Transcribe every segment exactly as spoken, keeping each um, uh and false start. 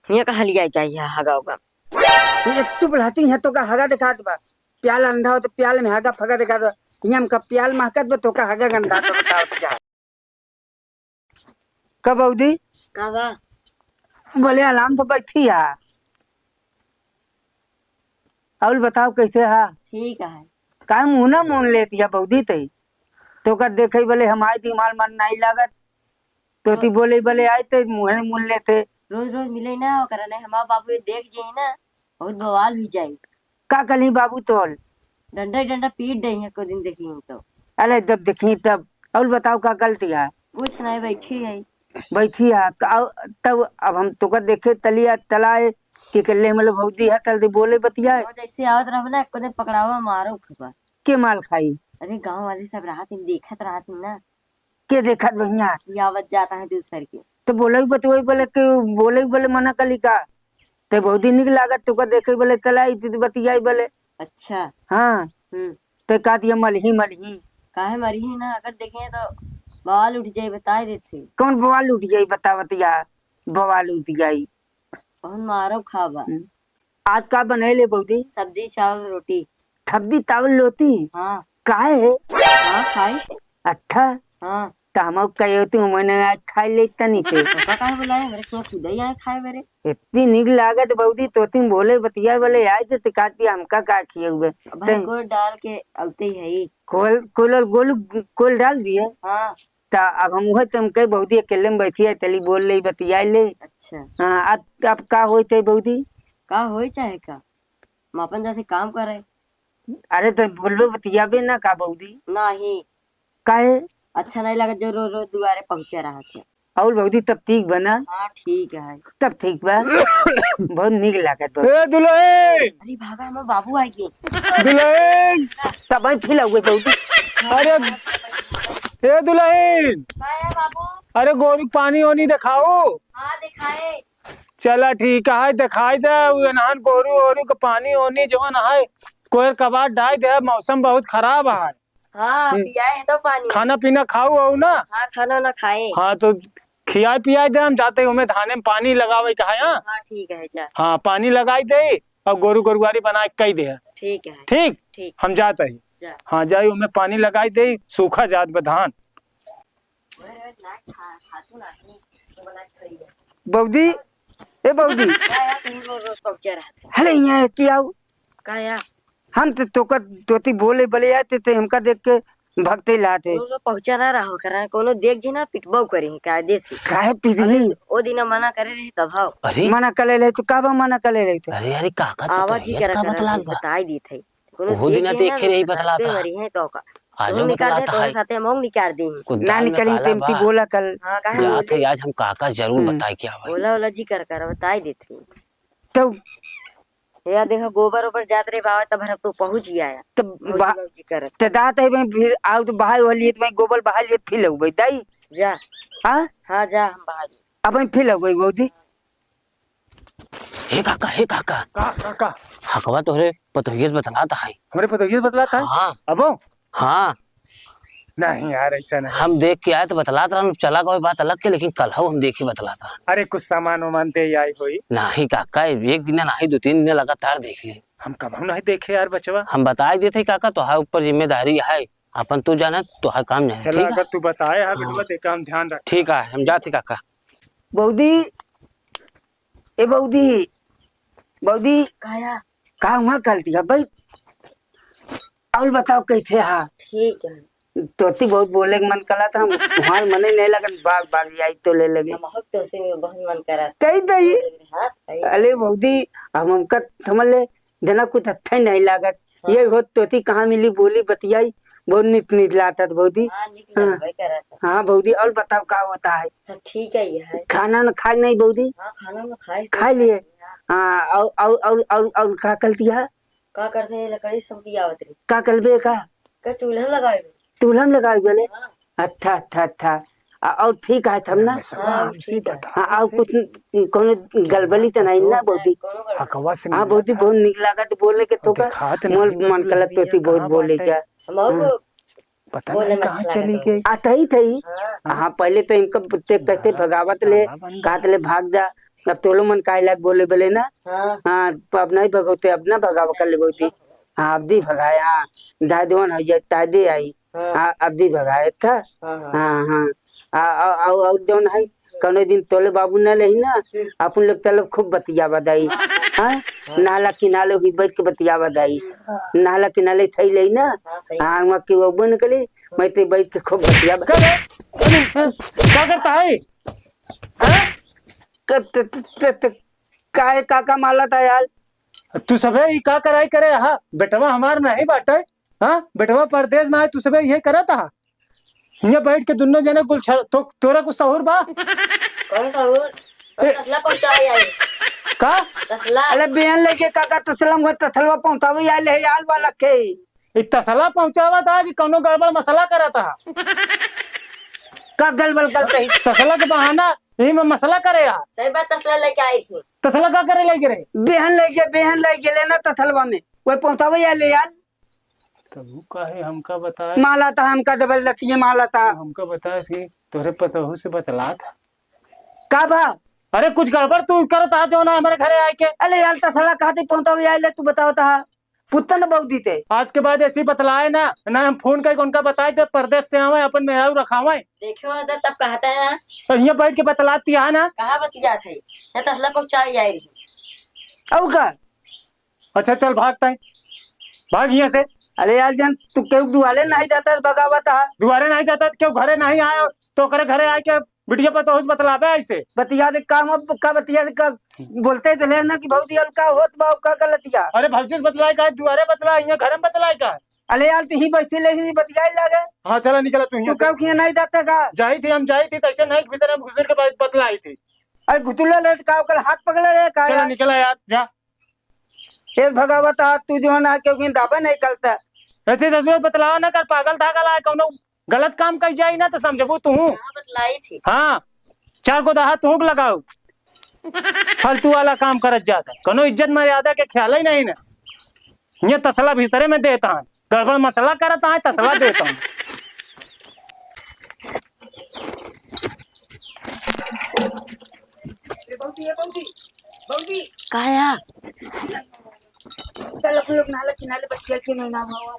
हियाँ कहाँ लिया क्या, यहाँ हगा होगा? ये तू बुलाती है तो का हगा दिखात बा? प्याला अंधा हो तो प्याले में हगा फगा दिखात बा। हियाँ हमका प्याल महकत बा, तो का हगा गंधात बा, बताओ क्या? का बौदी? का बा? बोले, आराम से बैठी है। और बताओ, कैसे है? ठीक है। का मुँह ना मुन लेती है बौदी ते? तो का देखे बोले, हमारे दिमाग मन नहीं लागत। तो ती बोले बोले, आए ते मुँह मुन लेते। रोज रोज मिले ना, ओकरा नहीं, हमार बाबू ये देख जाई ना, बहुत बवाल हो जाई। का कली बाबू तोल? डंडा डंडा पीट दे है, को दिन देखी हम तो। अरे, जब देखी तब। और बताओ, का गलती है? कुछ नहीं, बैठी है। बैठी है, का, तब अब हम तोका देखे तलिया तलाए कि कल्ले मतलब भौजी है, तल दे बोले बतियाए। वो जैसे आवत रहब ना, एको दिन पकड़ावा, मारो खबा। के माल खाई? अरे, गाँव वाले सब रहत हैं, देखत रहत हैं ना। के देखत भैया? ये आवत जाता है दूसर के। तो बोले बतुए बोले के, बोले बोले मना कली का? ते बहुत ही निक लागत, तोका देखे बोले तलाई, ते बतियाई बोले। अच्छा। हाँ। हम्म। ते का दिया मलही मलही। काहे मरही ना, अगर देखे तो बवाल उठ जाई, बताई देते। कौन बवाल उठ जाई, बतावत या बवाल उठ जाई। कौन मारो खाबा। हम्म। आज का बनैले बौदी? सब्जी, चावल, रोटी। सब्जी, चावल, रोटी? हाँ। काहे है? हाँ, खाई। अच्छा। हाँ। त हम कहे होती, मैंने आज खाई ले तनी से। पापा काहे बुलाए? हमरे के खुद ही आए खाए बरे। इतनी निक लागत बौदी, तो तुम बोले बतिया बोले, आए थे तो काट दिया, हमका का खिए हुए। अब भाई ते- गोल डाल के आते ही है। कोल, कोल, गोल, कोल डाल दिए। हाँ। त अब हम उहे तुम कहे बौदी अकेले में बैठी है, चली बोल ले, बतिया ले। अच्छा। हाँ, अब, अब का होई ते बौदी? का होई चाहे का? हम अपन जाते काम करे। अरे तो बोलबे बतियाबे ना का बौदी? नहीं। काहे? अच्छा नहीं लगत जो रोज रोज दुआरे पहुँचे रहत है। और बौदी तब ठीक बा ना? हाँ, ठीक है। तब ठीक बा। बहुत निक लागत बा। ए दुल्हन! अरे भागा, हमार बाबू आ गए। दुल्हन! तब फिर हुए बौदी। अरे, ए दुल्हन! का है बाबू? अरे गोरू के पानी ओनी देखाओ। हाँ, दिखाए। चला ठीक है, दिखाई दे, उ एनहन गोरू ओरू के पानी ओनी जवन है, कोयर कबाड़ डाल दे, मौसम बहुत खराब है। हाँ, हम्म। पियाए है तो पानी। खाना पीना खाऊ हो ना? हाँ, खाना ना खाए। हाँ, तो खियाए पियाए दे, हम जाते हैं, हमें धाने में पानी लगावे का है, हाँ? हाँ, ठीक है, जा। हाँ, पानी लगाई दे और गोरू गोरुआरी बनाए कई दे। ठीक है। ठीक? ठीक। हम जाते हैं। जा। हाँ, जाई, हमें पानी लगाई दे, सूखा जात बा धान। बौदी, ए बौदी। का यार, तुम रोज रोज पहुंचे रहते। हले यहाँ की आओ। का यार? हम तो तोका तोती बोले बले आए ते, ते हमका देख के भगते लाते। रोज रोज पहुंचा ना रहो करा, कोनो देख जी ना पिटबो करी कायदे से। काहे पिटही? अरे, ओ दिना मना करे रही तब हाव। अरे? मना करे रहे तो का बा मना करे रहे तो? अरे, अरे, काका, तो आवाज ही कहिया करा का करा बतलात बा? बताई दी थे। कोनो ओहो देख दिना जी ना देखे रही बतलात रहा। मरी है तो का। आज तोहू निकाल दे, तोहरे साथे हम निकाल दी। कुछ ना दाल में निकली काला तेमती बा। बोला कल। हाँ, काहे जात बोली? है, आज हम काका जरूर हम्म। बताए क्या भाई। बोला, बोला जी कर कर बताई देते। तो या देखो, गोबर ओबर जात रहे बाबा, तब भर तू पहुँच ही आया। तब भौजी, बा-, भौजी करत। ते दात है भाई, फिर आओ तो बहाई वाली है, तो भाई गोबर बहाई लिए फिर लगबे, दाई। जा। हाँ? हाँ, जा, हम बहाई। अब हम फिर लगबे, भौजी। हे काका, हे काका। का, का, का? हकवा तोहरे पतोहिया से बतलात है। हमरे पतोहिया से बतलात है? हाँ। अबो? हाँ। नहीं यार, ऐसा नहीं। हम देख के आए तो बतलात रहन, चला गए बात अलग के, लेकिन कल हो हम देखे बतलात रहन। अरे कुछ सामान वामान दे आई होई। नहीं काका, एक दिन नहीं, दो तीन दिन लगातार देख ले। हम कबहू नहीं देखे यार बचवा। हम बताई देते काका, तोहार ऊपर जिम्मेदारी है, अपन तू जाना, तोहार काम जाना, चला, ठीक है? अगर तू बताए है हाँ। बेटवा, ते काम ध्यान रख। ठीक है, हम जाते काका। बौदी, ए बौदी, बौदी। काया? का हुआ कल दिया भाई? और बताओ कैसे हा? ठीक है। तोती बहुत बोले के मन कला था, हम तुम्हार मने नहीं लगन, बाग बाग आई तो ले लगे। हम हक तो से बहुत मन करा था। कही दई। हाँ, कही। अरे बौदी, हम हमका समझ ले, जना कुछ अच्छा ही नहीं लागत। हाँ। ये होत तोती कहाँ मिली, बोली बतियाई, बहुत नित नित लातत बौदी। हाँ, निक हाँ। लगबे करत। हाँ बौदी, और बताओ का होता है? सब ठीक है, ये है। खाना न खाए नहीं बौदी? हाँ, खाना न खाए। खा लिए? हाँ। हाँ, और, और, और, और, और का कर दिया? का करते हैं, लकड़ी सब की आवत रही। का करबे का? का चूल्हा लगाए बे। चूल्हा में लगाए बोले? हाँ। अच्छा, अच्छा, अच्छा। आ, और ठीक है तब ना? हाँ, ठीक है। हाँ, और कुछ न-, कोनो गलबली तो नहीं ना बौदी? हाँ, बौदी बहुत निक लागत बोले के तो का? मोल मन कलत तोती बहुत बोले क्या? हम और हाँ। पता नहीं कहाँ चली गई। आते ही थे ही। हाँ। हाँ, पहले तो इनका ते कहते भगावत ले, काट ले, भाग जा। अब तोलो मन काय लाग बोले बोले ना। हाँ। हाँ, अब नहीं भगवते, अब ना भगाव कर ले बहुती। हाँ, अब दी भगाए, हाँ। दाय देवन हो जाए, ताय दे आई। हाँ। हाँ, अब दी भगाए था। हाँ, हाँ। हाँ, हाँ। आ, आ, आ, और जौन है, कौनो दिन तोले बाबू ना लेही ना, हम्म। अपन लोग तलब खूब बतिया बदाई। हाँ। हाँ? हाँ। नाला किनारे हुई बैठ के बतिया बदाई। हाँ। नाला किनारे थई लेही ना। हाँ, सही। हाँ, वहाँ के वो बन के ले, मैं तो बैठ के खूब बतिया बदाई। का रे? अरे, का करता है? हाँ? क-, त-, त-, त-, त-, काहे काका माला था यार? तू सबे ई का कराई करे हा? बेटवा हमार नहीं बाटे। हाँ, बेटवा परदेस में आए, तू सबे ये करत हा। हियाँ बैठ के दुन्नो जने गुलछड़-, तो, तोरा कुछ सहूर बा? कौन सहूर? ए- तसला पहुँचावे आई। का? तसला। अरे बेहन लइके काका तसला में तसलवा पहुँचावे आइल है यार वाला के। ई तसला पहुँचावत हा कि कौनो गड़बड़ मसला करत हा? का गलबल करते ही? तसला के बहाना, यही में मसला करे हा। सही बात, तसला लेके आई थी। तसला का करे लइके रे? बेहन लइके, बेहन लइके लेना तसलवा में। वही पहुँचावे आइल है यार। तब उ काहे हमका बताए? माला ता हमका देबल लतिये माला ता। तू हमका बताए कि तोहरे पतोहू से बतलात ह। का बा? अरे कुछ गड़बड़ तू करत ह जो ना हमरे घरे आए के। अरे यार तसला कहते पहुंचावे आइले तू बतावत ह। पुत्तन बहु दीते। आज के बाद ऐसी बतलाए ना, ना हम फोन करके उनका बताए थे परदेस से आवे अपन मेहरारू रखावे। देखो अगर तब कहता है ना। तो हियाँ बैठ के बतलाती है ना। कहाँ बतियात है? ये तसला पहुंचावे आई रही। अउ का? अच्छा चल भाग तय, भाग हियाँ से। अरे यार जान तू केहू दुआरे नहीं जाता है, बगावत हा। दुआरे नहीं जाता तो केहू घरे नहीं आए तो ओकरे घरे आए के बिटिया पतोहू से बतलावे ऐसे। बतिया दे का, हम का बतिया दे का, बोलते तो ले ना कि भौजी अलका होत बा का गलतिया। अरे भौजी से बतलाए का, दुआरे बतलाए, हियाँ घरे में बतलाए का? अरे यार तू ही बैठी ले ही बतियाए लागे। हाँ चला निकला तू तू हियाँ से। केहू के नहीं जाता का? जाई थी हम, जाई थी तैसे नहीं भीतर हम घुसर के बतलाई थी। अरे घुटुला ले का ओकर हाथ पकड़े रे का चला यार? निकला यार जा। ए भगावत आ, तू जो ना क्योंकि दाबा नहीं करता। ऐसे ससुर बतलावा ना कर, पागल धागल आए, कौनो गलत काम कई जाई ना तो समझबू तू। कहाँ बतलाई थी? हाँ, चार गो दहा तू लगाओ, फालतू वाला काम करत जाता, कौनो इज्जत मर्यादा के ख्याल ही नहीं ना। ये तसला भीतरे में देता है, गड़बड़ मसला करता है, तसला देता है। ए भौजी, ए भौजी, भौजी। का या? चल अपन लोग नाला किनारे बतिया के नहीं ना भावा।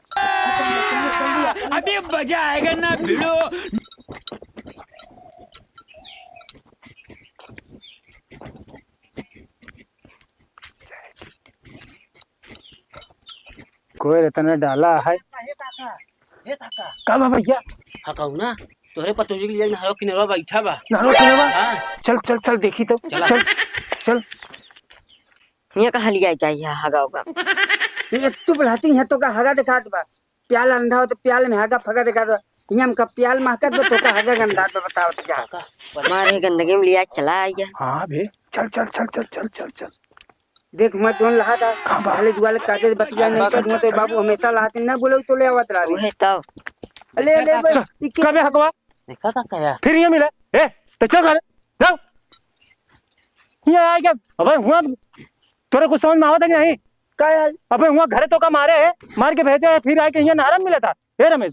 अभी मजा आएगा ना भिड़ो। कोई इतना डाला है। हे काका, हे काका। का बा भैया? हाँ, कहू ना, तोहरे पतोजी के लिए नहरो किनारवा बैठा बा। नहरो किनारवा? हाँ। चल, चल, चल, देखी तो। चला। चल, चल। हियाँ कहाँ लिया जाई है हगा उगा? ये तू बुलाती है तो का हगा दिखात बा? प्याल अंधा हो तो प्याल में हगा फगा दिखात बा। हियाँ हमका प्याल महकत बा तो का हगा गंधात बा बतावत जा। काका, मारे गंदगी में लिया चला आइया। हाँ बे, चल, चल, चल। देख, मैं दोन लहा था, कहाँ बा? भले दुआले काटे बतिया नहीं बा? कर, मैं तो बाबू हमेशा लहाते ना बोले तो ले आवत रहा। उहे तो। अले, अले, बे, क-, ई के कबे हकवा? देखा का कया? फिर ये मिले। ए, तो चल घर, जाओ। ये आए क्या? अबे हुआ, तोरे कुछ समझ में आवत है कि नहीं? का यार? अबे हुआ घरे तो का मारे है, मार के भेजे है, फिर आए के यहाँ नहरा में मिला था। ए रमेश,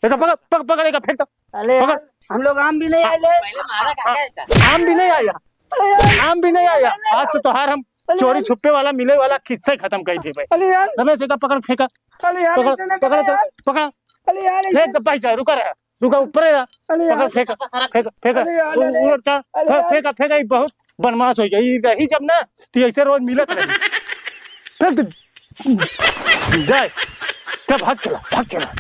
एका पकड़, पकड़, पकड़, एका फेंक तो। अरे पकड़। यार, हम लोग आम भी नहीं आए ले। पहले मारा आ, काका इसका। आम भी नहीं आया। अरे यार। आम भी नहीं आया। आज तो तोहार हम अरे चोरी यार। छुपे वाला, मिले वाला किस्सा ही खत्म कर दे भाई। अरे यार। रमेश, एका पकड़, फेंका। अरे यार, पकड़, इतने पकड़ तो, यार। पकड़। अरे यार, ले, इतने दबाई जा, रुका रहा, रुका, ऊपर रहा। अरे यार। पकड़, फेंका, फेंका, फेंका। अरे यार, उ-, अरे यार। उलट जा। अरे फेंक, यार। फेंका, फेंका, ये बहुत बदमाश हो गया। ये रही जब ना, तो ऐसे रोज मिलत रही। फेंक दे। जाए। जा, भाग चला, भाग चला।